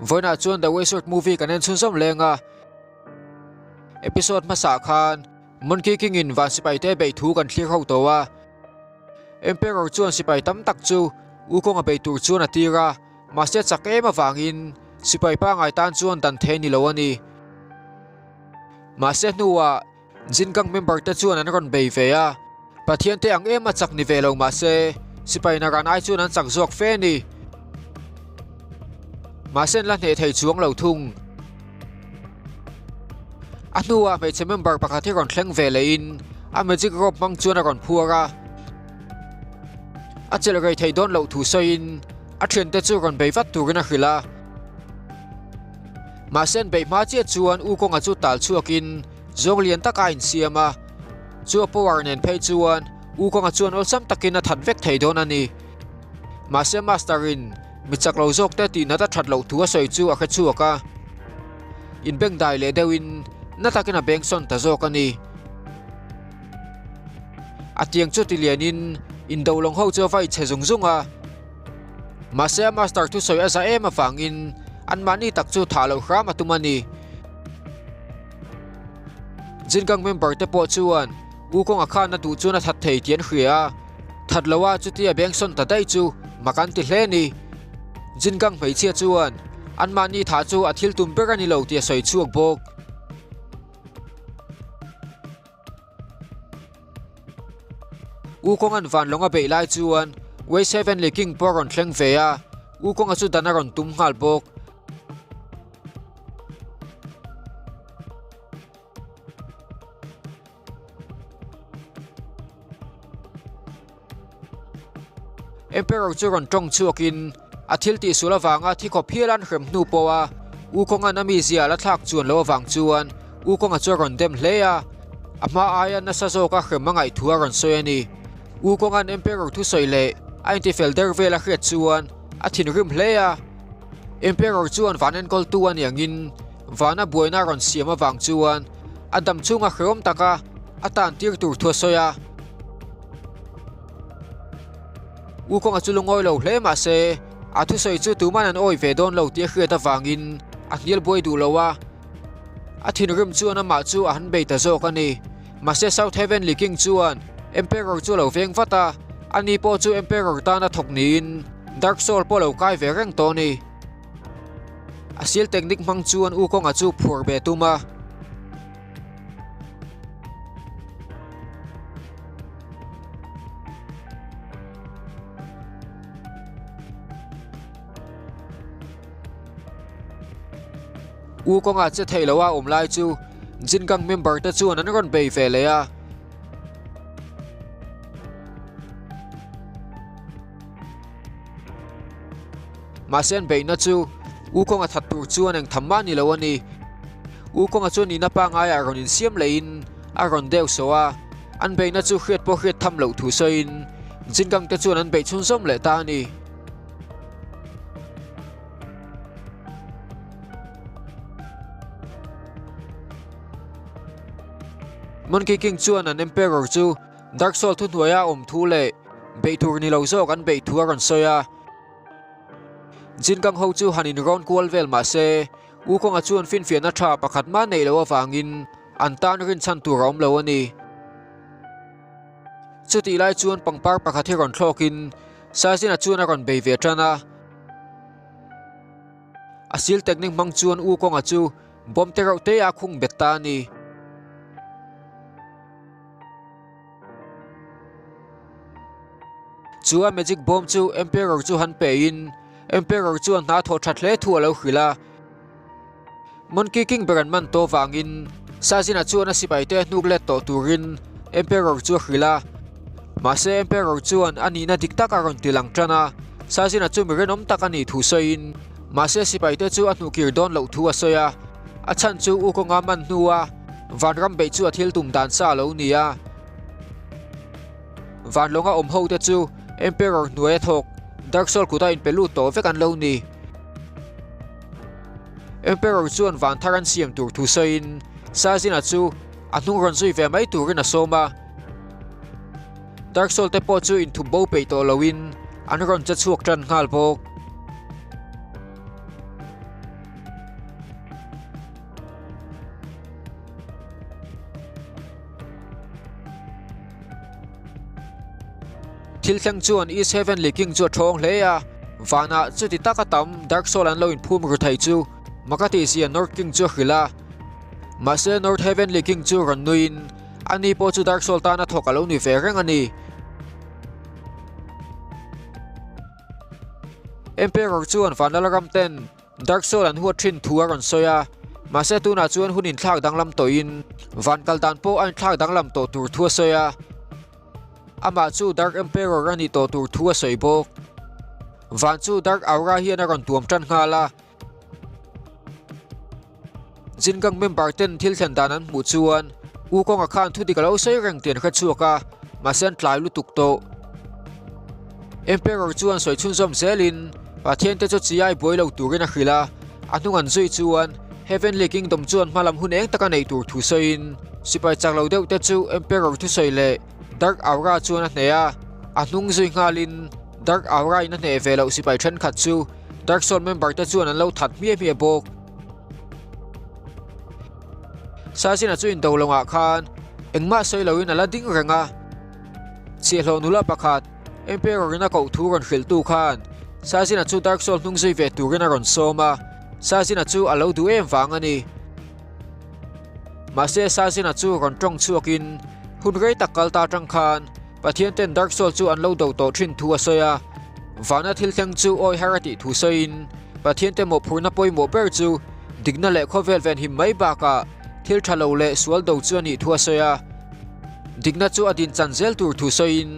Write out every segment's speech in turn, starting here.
Vawiinah chuan The Wizard movie kan en chhunzawm leng a. Episode hmasa khan Monkey King in van sipai te beih thu kan thlir ho tawh a. Emperor chuan sipai tam tak chu Wukong a bei tur chuan a tir a, mahse chak em avangin sipai pangai tan chuan dan thei ni lo a ni. Mahse hnuah Jingang member te chuan an rawn bei ve a, Pathian te ang em a chak ni ve lo mahse sipai naran ai chuan an chak zawk fe a ni. Mahse an la hneh thei chuang lo thung. A hnuah hmeichhe member pakhat hi rawn thleng ve lehin a magic rope hmang chuan a rawn phuar a. A chelh rei thei dawn loh thu sawiin a thiante chu rawn bei vat turin a hrilh a. Mahse an beih hma chiah chuan U Kawnga chu tal chhuakin zawng lian tak a insiam a, chu a power nen phei chuan U Kawnga chuan awlsam takin a that vek thei dawn a ni. Mahse Master in mi chak lo zawk te tih nat a that loh thu a sawi chu a hre chhuak a, inbeng dai leh deuhin na takin a beng sawn ta zawk a ni. A tiang chu tilianin indo lawng ho chu a vai chhe zung zung a. Mahse a master thusawi a za em avangin anmahni tak chu thah loh hram a tum a ni. Jingang member te pawh chuan U Kawnga khan a duh chuan a that thei tih an hria a, that lo a chutia beng sawn ta daih chu mak an ti hle a ni. Jingang hmeichhia chuan anmahni thah chu a thil tum ber a ni lo tih a sawi chhuak bawk. U Kawnga'n van lawng a beih lai chuan West Heavenly King pawh a rawn thleng ve a, U Kawnga chu dan a rawn tum nghal bawk. Emperor chu rawn tawng chhuakin a thil tihsual avanga thi khawp hial an hrem hnu pawha U Kawnga'n a mizia a la thlak chuan loh avang chuan U Kawnga chu a rawn dem hle a, a hma aia nasa zawka hrem a ngaih thu a rawn sawi a ni. U Kawnga'n Emperor thusawi leh a intifel der vel a hriat chuan a thinrim hle a, Emperor chuan van enkawltu a niangin vana buaina a rawn siam avang chuan a dam chhunga hrehawm taka a tan tir tur thu a sawi a. U Kawnga chu lungawi lo hle mah se a thusawi chu tuman an awi ve dawn lo tih a hriat avangin a hnial buai duh lo a. A thinrim chuan amah chu a han bei ta zawk a ni. Mahse South Heavenly King chuan Emperor chu a lo veng vat a, ani pawh chu Emperor tan a thawk niin Dark Soul pawh a lo kai ve reng tawh a ni. A seal technique hmang chuan U Kawnga chu phuar ve tum a. U kawnga che thei lo a awm lai chu Jingang member te chuan an rawn bei ve leh a. Mahse an beihna chu U kawnga that tur chuan eng tham mah ni lo a ni. U kawnga chuan nihna pangaiah rawn insiam lehin a rawn deuh sawh a, an beihna chu hriat pawh hriat tham loh thu sawiin Jingang te chuan an beih chhunzawm leh ta a ni. Monkey King chuan an Emperor chu Dark Soul thuhnuaia awm thu leh beih tur ni lo zawk an beih thu a rawn sawi a. Jingang ho chu han inrawn kual vel mah se, Wukong-a chuan finfiahna tha pakhat mah neih loh avangin an tan rinchhan tur a awm lo a ni. Chutih lai chuan pangpar pakhat hi rawn thlawkin Sazina chuan a rawn bei ve tan a. A sil technique hmang chuan U Kawnga chu bomb te reuh te a khung bet ta a ni. Chu a magic bomb chu Emperor chu han pein Emperor chuan hna thawh that hle thu a lo hrilh a. Monkey King ber an man tawh vangin Sazina chuan a sipaite hnuk let tawh turin Emperor chu a hrilh a. Mahse Emperor chuan a nihna dik tak a rawn ti lang tan a, Sazina chu mi rinawm tak a nih thu sawiin mahse sipaite chu a hnuhkir dawn loh thu a sawi a. A chhan chu U Kawnga man hnua Vanram beih chu a thil tum dan sa a lo ni a. Vanlawnga awm ho te chu Emperor hnuaia thawk Dark Soul kuta inpe lut tawh vek an lo ni. Emperor chuan van thar an siam tur thu sawiin Sazina chu a hnung rawn zui ve mai turin a sawm a. Dark Soul te pawh chu inthup bo peih tawh loin an rawn che chhuak tan nghal bawk. Thil thleng chuan East Heavenly King chu a ṭhawng hle a, vanah chuti taka tam Dark Soul an lo inphum ru thei chu mak a tihzia North King chu a hrilh a. Mahse North Heavenly King chu rawn nuiin ani pawh chu Dark Soul tana thawk a lo ni ve reng a ni. Emperor chuan Vanlal ram ten Dark Soul an huat thin thu a rawn sawi a, mahse tunah chuan hun inthlak danglam tawhin van kal dan pawh a inthlak danglam tawh tur thu a sawi a. Amah chu Dark Emperor a nih tawh tur thu a sawi bawk. Van chu Dark Aura hian a rawn tuam tan nghal a. Jingang member ten thil thlen dan an hmuh chuan U Kawnga khan thu dik a lo sawi reng tih an hre chhuak a, mahse an tlai lutuk tawh. Emperor chuan sawi chhunzawm zelin Pathian te chu chiai buai lo turin a hrilh a, a hnung an zui chuan Heavenly Kingdom chuan hmalam hun eng taka nei tur thu sawiin sipai chak lo deuh te chu Emperor thusawi leh Dark Aura chuan a hneh a, a hnung zui nghalin Dark Aura in a hneh ve loh sipai thenkhat chu Dark Soul member te chuan an lo that hmiah hmiah bawk. Sazina chu indo lawngah khan engmah sawi loin a la ding reng a. Chhiahhlawh nula pakhat, Emperor in a koh thu rawn hrilhtu khan Sazina chu Dark Soul hnung zui ve turin a rawn sawm a, Sazina chu a lo duh em vang a ni. Mahse Sazina chu rawn tawng chhuakin hun rei tak kal ta atang khan Pathian ten Dark Soul chu an lo do tawh thin thu a sawi a, vana thil thleng chu awi har a tih thu sawiin Pathian te mawhphurhna pawimawh ber chu dikna leh khawvel venhim mai bakah thil tha lo leh sual do chu a nih thu a sawi a. Dikna chu a din chan zel tur thu sawiin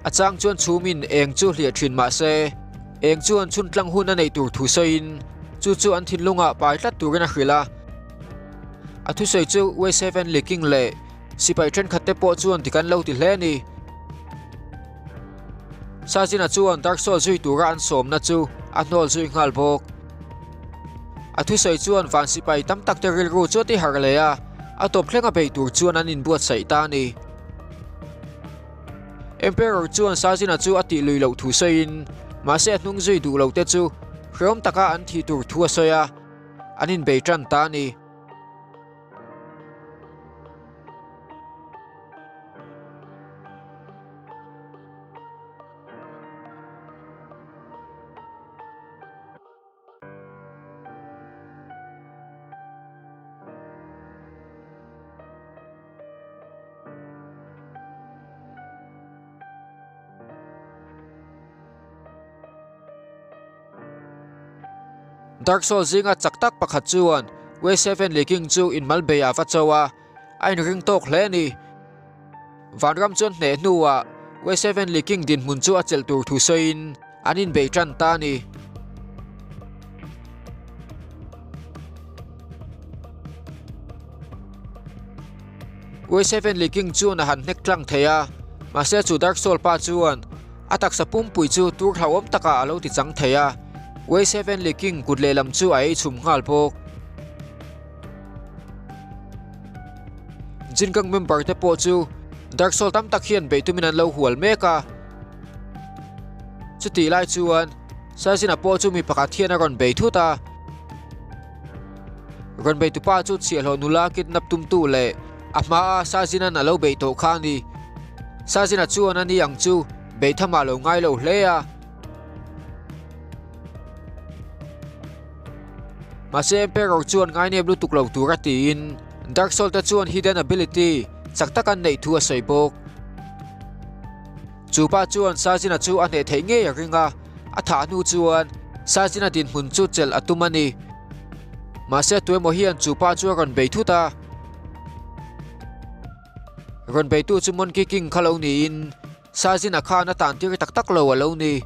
a chang chuan chhumin eng chu hliah thin mah se eng chuan chhun tlang hun a neih tur thu sawiin chu chu an thinlungah pai tlat turin a hrilh a. A thusawi chu West Heavenly King leh Sipai thenkhat te pawh chuan dik an lo ti hle a ni. Sazina chuan Dark Soul zui tura an sawmna chu a hnawl zui nghal bawk. A thusawi chuan van sipai tam tak te rilru chu a ti harh leh a, a tawp thlenga bei tur chuan an inbuatsaih ta a ni. Emperor chuan Sazina chu a tih lui loh thu sawiin, mahse a hnung zui duh lo te chu hreawm taka an thih tur thu a sawi a, an inbei tan ta a ni. Dark Soul zinga chak tak pakhat chuan West Heavenly King chu inmal bei a va cho a, a inring tawk hle a ni. Vanram chuan hneh hnuah West Heavenly King dinhmun chu a chelh tur thu sawiin an inbei tan ta a ni. West Heavenly King chuan a han hnek tlang thei a, mahse chu Dark Soul pa chuan A taksa pumpui chu tur hlauhawm takah a lo ti chang thei a, West Heavenly King kut lehlam chu a ei chhum nghal bawk. Jingang member te pawh chu Dark Soul tam tak hian beih tumin an lo hual mek a. Chutih lai chuan Saizina pawh chu mi pakhat hian a rawn bei thut a. Rawn beitupa chu chhiahhlawh nula kidnap tumtu leh a hmaa Sazinan a lo beih tawh kha a ni. Sazina chuan a ni ang chu beihtham ah lo ngai lo hle a. Mahse Emperor chuan ngainep lutuk lo tur a tiin Dark Soul te chuan hidden ability chak tak an neih thu a sawi bawk. Chu pa chuan Sazina chu a hneh theih ngei a ring a, a thah hnu chuan Sazina dinhmun chu chelh a tum a ni. Mahse tuemaw hian chu pa chu a rawn bei thut a. Rawn beitu chu Monkey King kha lo niin Sazina khan a tan tir tak tak lo a lo ni.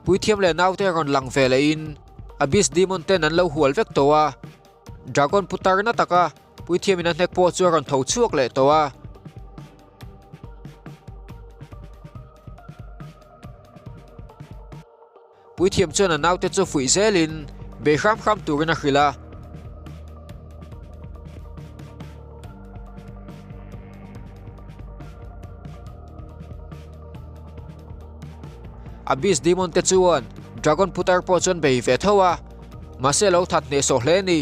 Puithiam leh naute rawn lang ve lehin Abyss Demon ten an lo hual vek tawh a. Dragon putar na taka Puithiamin a hnek pawh chu a rawn tho chhuak leh tawh a. Puithiam chuan a naute chu fuih zelin bei hram hram turin a hrilh a. Abyss Demon te chuan Dragon putar pawh chuan bei ve tho a, mahse a lo that hnehsawh hle a ni.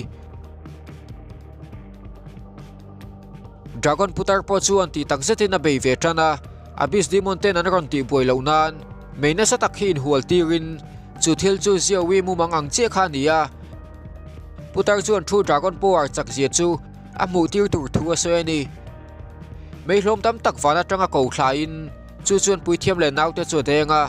Dragon putar pawh chuan tih tak zetin a bei ve tan a, Abyss Demon ten an rawn tihbuai loh nan mei nasa tak hi inhual tirin chu thil chu Ziawi mumang ang chiah kha a ni a. Putar chuan True Dragon Power chak zia chu a hmuh tir tur thu a sawi a ni. Mei hlawm tam tak van atanga ko thlaiin chu chuan puithiam leh naute chu a deng a.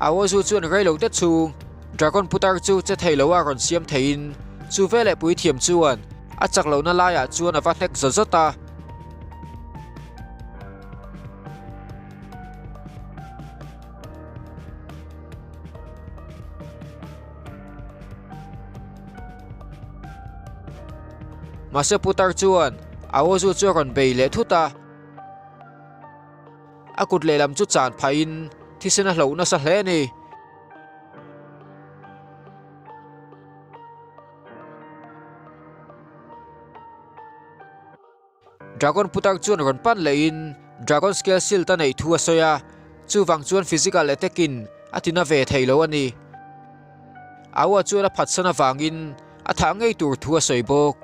Aozu chuan reilo te chhung Dragon putar chu che thei lo a rawn siam theiin chu veleh puithiam chuan a chak lohna laiah chuan a va hnek zawt zawt a. Mahse putar chuan Aozu chu a rawn bei leh thut a. A kut lehlam chu chan phahin thisen a hloh nasa hle a ni. Dragon putar chuan rawn pan lehin Dragon Scale Shield a neih thu a sawi a, chuvang chuan physical attack in a tina ve thei lo a ni. Aua chuan a phatsan avangin a thah ngei tur thu a sawi bawk.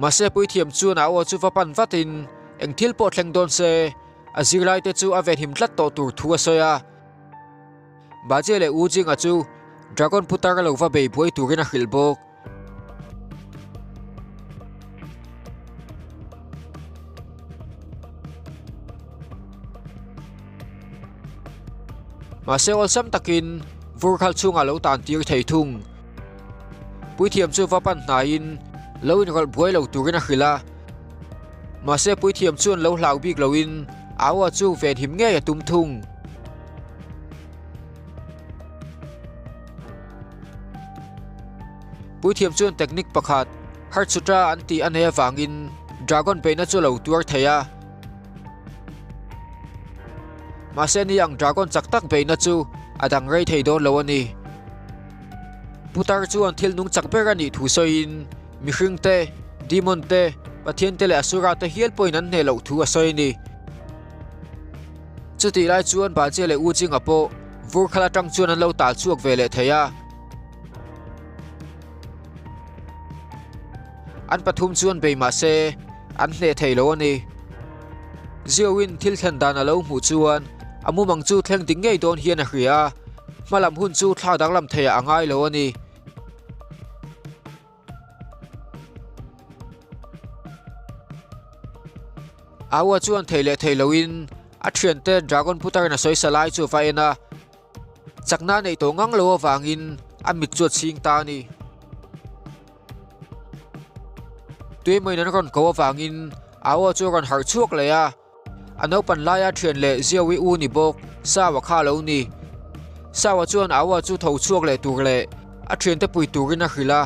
Mahse puithiam chuan a aw chu va pan vatin eng thil pawh thleng dawn se, a zirlaite chu a venhim tlat tawh tur thu a sawi a. Bajie leh U Jinga chu Dragon putar lo va bei buai turin a hrilh bawk. Mahse awlsam takin vur khal chhungah lo tan tir thei thung. Puithiam chu va pan hnaiin lo inrawlh buai lo turin a hrilh a. Mahse puithiam chuan lo hlau bik loin Aua chu venhim ngei a tum thung. Puithiam chuan technique pakhat Heart Sutra an tih a nei avangin Dragon beihna chu a lo tuar thei a. Mahse ni ang Dragon chak tak beihna chu a dang rei thei dawn lo a ni. Putar chuan thil nung chak ber a nih thu sawiin mihring te, demon te, pathian te leh asura te hial pawhin an hneh loh thu a sawi a ni. Chutih lai chuan Bajia leh U Jinga pawh vur khal atang chuan an lo tal chhuak ve leh thei a. An pathum chuan bei mah se an hneh thei lo a ni. Zioin thil thlen dan a lo hmuh chuan a mumang chu thleng dik ngei dawn hian a hria a, hmalam hun chu thla danglam theiah a ngai lo a ni. Aua chuan thei leh thei loin a thiante Dragon Putarin a sawisa lai chu a va en a, chakna a neih tawh ngang lo avangin a mit chu a chhing ta a ni. Tuimawiin an rawn ko avangin Aua chu a rawn harh chhuak leh a. A naupan laia thian leh Ziawi u ni bawk Sawa kha a lo ni. Sawa chuan Aua chu tho chhuak leh tur leh a thiante pui turin a hrilh a.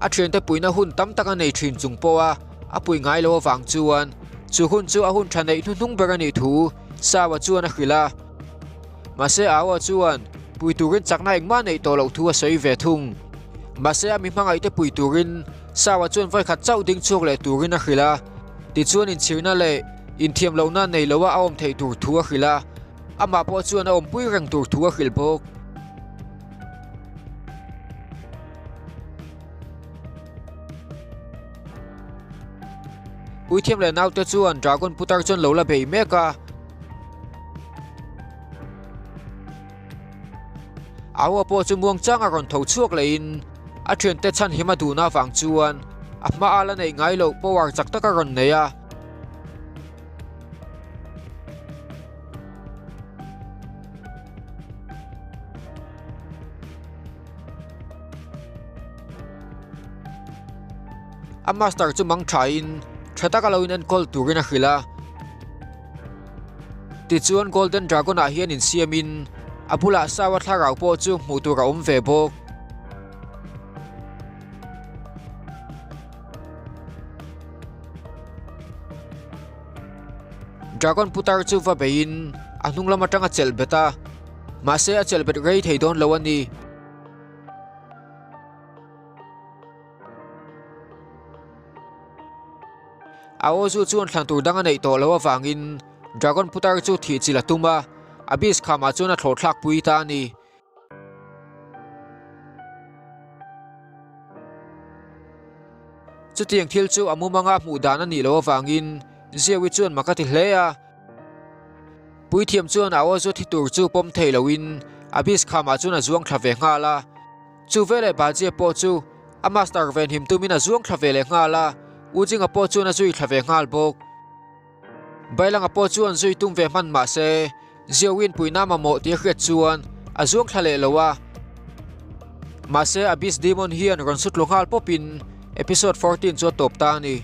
A thiante puihna hun tam tak a nei thin chung pawha a pui ngai lo avang chuan chu hun chu a hun tha neih hnuhnung ber a nih thu Sawa chuan a hrilh a. Mahse Aua chuan pui turin chakna engmah neih tawh loh thu a sawi ve thung. Mahse a mi hmangaihte pui turin Sawa chuan vawikhat chauh ding chhuak leh turin a hrilh a. Tichuan inchhirna leh inthiam lohna nei loa a awm theih tur thu a hrilh a, amah pawh chuan a awmpui reng tur thu a hrilh bawk. Puithiam leh naute chuan Dragon putar chuan lo la bei mek a. Aua pawh chu muangchang a rawn tho chhuak lehin a thiante chhan him a duhna avang chuan a hma a la neih ngai loh power chak tak a rawn nei a. A master chu mang thain tha taka lo inenkawl turin a hrilh a. Tichuan Golden Dragon ah hian insiamin a bulah Sawa thlarau pawh chu hmuh tur a awm ve bawk. Dragon putar chu va beiin a hnung lam atang a chelh bet a, mahse a chelh bet rei thei dawn lo a ni. Aozu chuan thlan tur dang a neih tawh loh avangin Dragon putar chu thih chilh a tum a, Abyss khamah chuan a thlawh thlak pui ta a ni. Chutiang thil chu a mumanga hmuh dan a nih loh avangin Ziawi chuan mak a ti hle a. Puithiam chuan a aw zu thi tur chu pawm thei loin Abyss khamah chuan a zuang thla ve nghal a. Chu veleh Bajie pawh chu a master venhim tumin a zuang thla ve leh nghal a, U Jinga pawh chuan a zui thla ve nghal bawk. Bailanga pawh chuan zui tum ve hman mah se, Ziawiin puihna mamawh tih a hriat chuan a zuang thla leh lo a. Mahse Abyss Demon hian rawn sutlu nghal pawpin episode 14 chu a tawp ta a ni.